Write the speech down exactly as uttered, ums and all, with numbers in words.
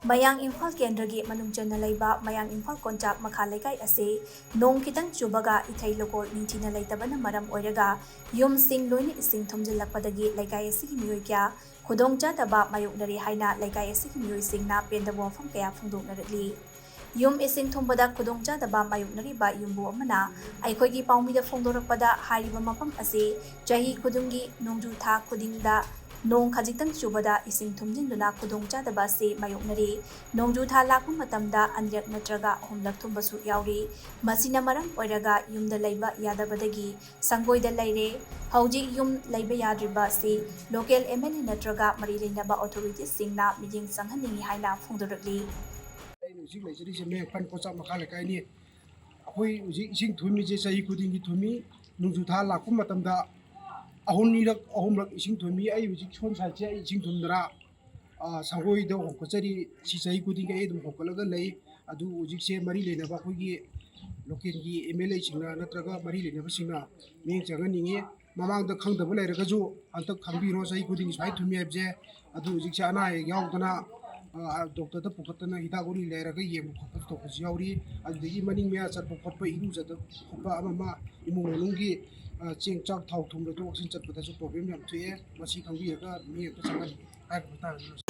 ꯃꯌꯥꯡ ꯏꯝꯐꯥꯜ ꯀꯦꯟꯗ꯭ꯔꯒꯤ ꯃꯅꯨꯡ ꯆꯟꯅ ꯂꯩꯕ ꯃꯌꯥꯡ ꯏꯝꯐꯥꯜ ꯀꯣꯟꯆꯥꯛ ꯃꯈꯥ ꯂꯩꯀꯥꯏ ꯑꯁꯤ ꯅꯣꯡ ꯈꯤꯇꯪ ꯆꯨꯕꯒ ꯏꯊꯩ ꯂꯧꯈꯣꯜ ꯅꯤꯡꯊꯤꯅ ꯂꯩꯇꯕꯅ ꯃꯔꯝ ꯑꯣꯏꯔꯒ ꯌꯨꯝꯁꯤꯡ ꯂꯣꯏꯅ ꯏꯁꯤꯡ ꯊꯨꯝꯖꯤꯜꯂꯛꯄꯗꯒꯤ ꯂꯩꯀꯥꯏ ꯑꯁꯤꯒꯤ ꯃꯤꯑꯣꯏ ꯀꯌꯥ ꯈꯨꯗꯣꯡꯆꯥꯗꯕ ꯃꯥꯌꯣꯛꯅꯔꯦ ꯍꯥꯏꯅ ꯂꯩꯀꯥꯏ ꯑꯁꯤꯒꯤ ꯃꯤꯑꯣꯏꯁꯤꯡꯅ ꯄꯦꯟꯗꯕ ꯋꯥꯐꯝ ꯀꯌꯥ ꯐꯣꯡꯗꯣꯛꯅꯔꯛꯂꯤ꯫ ꯌꯨꯝ ꯏꯁꯤꯡ ꯊꯨꯝꯕꯗ ꯈꯨꯗꯣꯡꯆꯥꯗꯕ ꯃꯥꯌꯣꯛꯅꯔꯤꯕ ꯌꯨꯝꯕꯨ ꯑꯃꯅ ꯑꯩꯈꯣꯏꯒꯤ ꯄꯥꯎꯃꯤꯗ ꯐꯣꯡꯗꯣꯔꯛꯄꯗ, ꯍꯥꯏꯔꯤꯕ ꯃꯐꯝ ꯑꯁꯤ ꯆꯍꯤ ꯈꯨꯗꯤꯡꯒꯤ ꯅꯣꯡꯖꯨ ꯊꯥ ꯈꯨꯗꯤꯡꯗ ꯅꯣꯡ ꯈꯖꯤꯛꯇꯪ ꯆꯨꯕꯗ ꯏꯁꯤꯡ ꯊꯨꯝꯖꯤꯟꯗꯨꯅ ꯈꯨꯗꯣꯡꯆꯥꯗꯕ ꯑꯁꯤ ꯃꯥꯌꯣꯛꯅꯔꯤ꯫ ꯅꯣꯡꯖꯨ ꯊꯥ ꯂꯥꯛꯄ ꯃꯇꯝꯗ ꯑꯅꯤꯔꯛ ꯅꯠꯇ꯭ꯔꯒ ꯑꯍꯨꯝꯂꯛ ꯊꯨꯝꯕꯁꯨ ꯌꯥꯎꯔꯤ꯫ ꯃꯁꯤꯅ ꯃꯔꯝ ꯑꯣꯏꯔꯒ ꯌꯨꯝꯗ ꯂꯩꯕ ꯌꯥꯗꯕꯗꯒꯤ ꯁꯪꯒꯣꯏꯗ ꯂꯩꯔꯦ꯫ ꯍꯧꯖꯤꯛ ꯌꯨꯝ ꯂꯩꯕ ꯌꯥꯗ꯭ꯔꯤꯕ ꯑꯁꯤ ꯂꯣꯀꯦꯜ ꯑꯦꯝ ꯑꯦꯜ ꯑꯦ ꯅꯠꯇ꯭ꯔꯒ ꯃꯔꯤ ꯂꯩꯅꯕ ꯑꯣꯊꯣꯔꯤꯇꯤꯁꯁꯤꯡꯅ ꯃꯤꯠꯌꯦꯡ ꯆꯪꯍꯟꯅꯤꯡꯏ ꯍꯥꯏꯅ ꯐꯣꯡꯗꯣꯔꯛꯂꯤ꯫ ꯑꯩꯅ ꯍꯧꯖꯤꯛ ꯂꯩꯖꯔꯤꯁꯦ ꯃꯌꯥꯡ ꯏꯝꯐꯥꯜ ꯀꯣꯟꯆꯥꯛ ꯃꯈꯥ ꯂꯩꯀꯥꯏꯅꯤ꯫ ꯑꯩꯈꯣꯏ ꯍꯧꯖꯤꯛ ꯏꯁꯤꯡ ꯊꯨꯝꯃꯤꯁꯦ ꯆꯍꯤ ꯈꯨꯗꯤꯡꯒꯤ ꯊꯨꯝꯃꯤ꯫ ꯅꯣꯡꯖꯨ ꯊꯥ ꯂꯥꯛꯄ ꯃꯇꯝꯗ ꯑꯍꯨꯝꯅꯤꯔꯛ, ꯑꯍꯨꯝꯂꯛ ꯏꯁꯤꯡ ꯊꯨꯝꯃꯤ꯫ ꯑꯩ ꯍꯧꯖꯤꯛ ꯁꯣꯝ ꯁꯥꯏꯠꯁꯦ ꯑꯩ ꯏꯁꯤꯡ ꯊꯨꯝꯗꯅ, ꯑ, ꯁꯪꯒꯣꯏꯗ ꯍꯣꯡꯀꯠꯆꯔꯤ꯫ ꯁꯤ ꯆꯍꯤ ꯈꯨꯗꯤꯡꯒꯤ ꯑꯩ ꯑꯗꯨꯝ ꯍꯣꯡꯀꯠꯂꯒ ꯂꯩ꯫ ꯑꯗꯨ ꯍꯧꯖꯤꯛꯁꯦ ꯃꯔꯤ ꯂꯩꯅꯕ ꯑꯩꯈꯣꯏꯒꯤ ꯂꯣꯀꯦꯜꯒꯤ ꯑꯦꯝ ꯑꯦꯜ ꯑꯦꯁꯤꯡꯅ ꯅꯠꯇ꯭ꯔꯒ ꯃꯔꯤ ꯂꯩꯅꯕꯁꯤꯡꯅ ꯃꯤꯠꯌꯦꯡ ꯆꯪꯍꯟꯅꯤꯡꯉꯤ꯫ ꯃꯃꯥꯡꯗ ꯈꯪꯗꯕ ꯂꯩꯔꯒꯁꯨ ꯍꯟꯗꯛ ꯈꯪꯕꯤꯔꯣ, ꯆꯍꯤ ꯈꯨꯗꯤꯡꯒꯤ ꯁꯨꯃꯥꯏꯅ ꯊꯨꯝꯃꯤ ꯍꯥꯏꯕꯁꯦ꯫ ꯑꯗꯨ ꯍꯧꯖꯤꯛꯁꯦ ꯑꯅꯥ ꯑꯌꯦꯛ ꯌꯥꯎꯗꯅ, ꯑ, ꯗꯣꯛꯇꯔꯗ ꯄꯨꯈꯠꯇꯅ ꯍꯤꯗꯥꯛ ꯒꯨꯂꯤ ꯂꯩꯔꯒ ꯌꯦꯡꯕ ꯈꯣꯠꯄ ꯇꯧꯕꯁꯨ ꯌꯥꯎꯔꯤ꯫ ꯑꯗꯨꯗꯒꯤ ꯃꯅꯤꯡ ꯃꯌꯥ ꯆꯠꯄ ꯈꯣꯠꯄ, ꯏꯔꯨꯖꯗꯕ ꯈꯣꯠꯄ, ꯑꯃ ꯑꯃ ꯏꯃꯨꯡ ꯃꯅꯨꯡꯒꯤ, ꯑ, ꯆꯦꯡ ꯆꯥꯛ ꯊꯥꯎ ꯊꯨꯝ ꯂꯩꯊꯣꯛ ꯂꯩꯁꯤꯟ ꯆꯠꯄꯗꯁꯨ ꯄ꯭ꯔꯣꯕ꯭ꯂꯦꯝ ꯌꯥꯝ ꯊꯣꯛꯑꯦ꯫ ꯃꯁꯤ ꯈꯪꯕꯤꯔꯒ ꯃꯤ ꯑꯝꯇ ꯆꯪꯍꯟꯅꯤꯡꯉꯤ ꯍꯥꯏꯕ ꯃꯇꯥꯡꯁꯤꯗ꯫